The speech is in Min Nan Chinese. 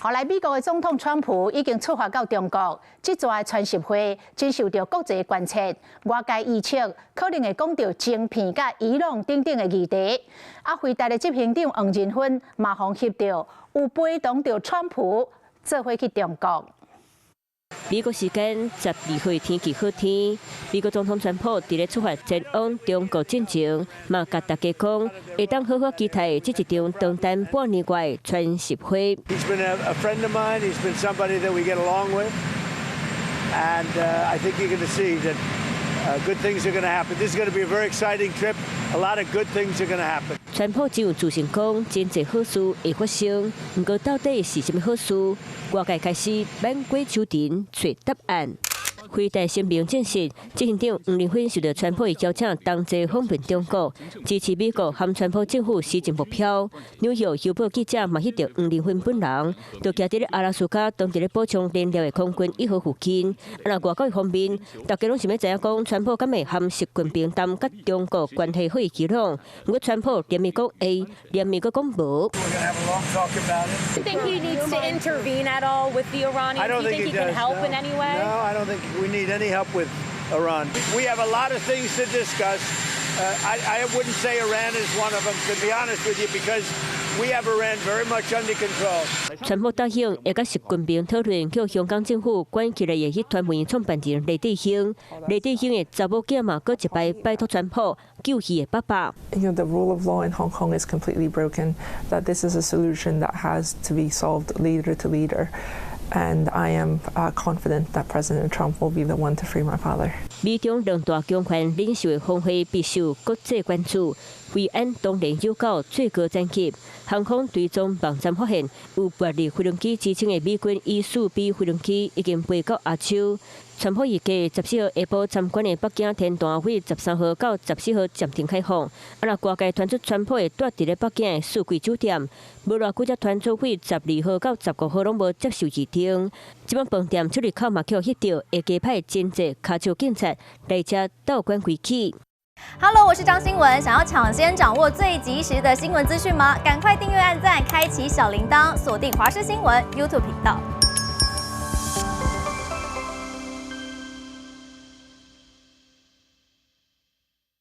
後來美國的總統川普已經出發到中國，這逝的川習會真受著國際關切。外界預測可能會講著晶片佮伊朗等等的議題。啊，輝達的執行長黃仁勳嘛予翕著有陪同著川普做伙去中國。美國時間12號天氣好天，美國總統川普佇咧出發前往中國進前，嘛共大家講，會當好好期待這一場長達半年外的川習會。 He's been a friend of mine. He's been somebody that we get along with, and I think you're going to see that good things are going to happen. This is going to be a very exciting trip. A lot of good things are going to happen. 川普真有自信講，真濟好事會發生，毋過到底是啥物好事？外界開始挽過手鈞揣答案。輝達聲明證實，執行長黃仁勳受著川普的邀請，同齊訪問中國，支持美國和川普政府施政目標。紐約郵報記者嘛翕著黃仁勳本人，就徛佇咧阿拉斯加當地咧補充燃料的空軍一號附近。啊，若外交方面，大家攏想欲知影講，川普敢會和習近平談佮中國關係好的伊朗？毋過川普連暝講會，連暝閣講無。 Do you think he needs to intervene at all with the Iranians? I don't Do you think think he can he does, help no. in any way? No, I don't think we need any help with Iran. We have a lot of things to discuss. I wouldn't say Iran is one of them, to be honest with you, because we have Iran very much under control. 川普答應會佮習近平討論，叫香港政府關起來的彼傳媒創辦人黎智英。黎智英的查某囝嘛，閣一擺拜託川普救伊的爸爸。 The rule of law in Hong Kong is completely broken, that this is a solution that has to be solved leader to leader. And I am confident that President Trump will be the one to free my father. 美中兩大強權領袖的峰會備受國際關注。維安當然有到最高層級，航空追蹤網站發現，有跋日飛行機之稱的美軍E-4B 飛行機已經飛到亞洲。川普預計14號下晡參觀的北京天壇會13號到14號暫停開放。啊，若外界傳出川普會蹛佇咧北京的四季酒店，無偌久才傳出會12號到15號攏無接受預訂。這擺飯店出入口嘛予翕著，會加派真濟跤手警察來遮鬥管規矩。 Hello，我是張新文。想要搶先掌握最及時的新聞資訊嗎？趕快訂閱、按讚、開啟小鈴鐺，鎖定華視新聞 YouTube 頻道。